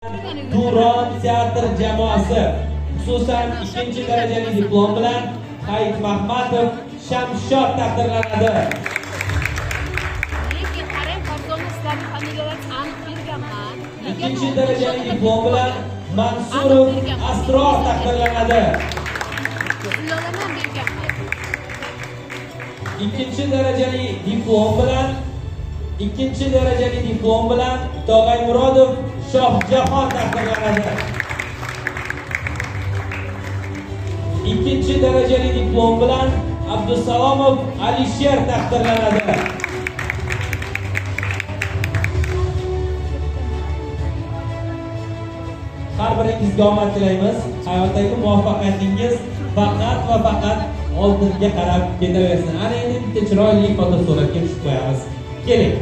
Turon teatr jamoasi, xususan 2 darajali diplom bilan Hayit Mahmatov Shamshod taqdirlanadi. Lekin qarang, Farzona sizlarning familiyalaringizni aniq berganman. 2 darajali diplom bilan Mansurov Asror taqdirlanadi. Zilolam berganman. 2 darajali diplom bilan 2 darajali diplom bilan Tog'ay Murodov Shohjahon taqdirlanadi. 2 darajali diplom bilan Abdusalomov Alisher taqdirlanadi. Har biringizga omad tilaymiz. Hayotdagi muvaffaqiyatingiz faqat va faqat oldinga qarab ketaversin. Ana endi bitta chiroyli fotosuratga tushib qo'yamiz. Keling.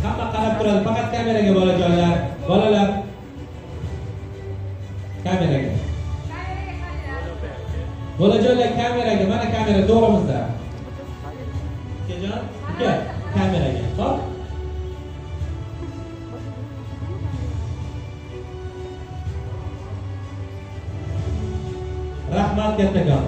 Hamma qarab turadi, faqat kameraga bolajonlar, bolalar. Kameraga. Bolajonlar kameraga, mana kamera to'g'rimizda. Ukajon, uka, kameraga. Xo'p. Rahmat kattakon.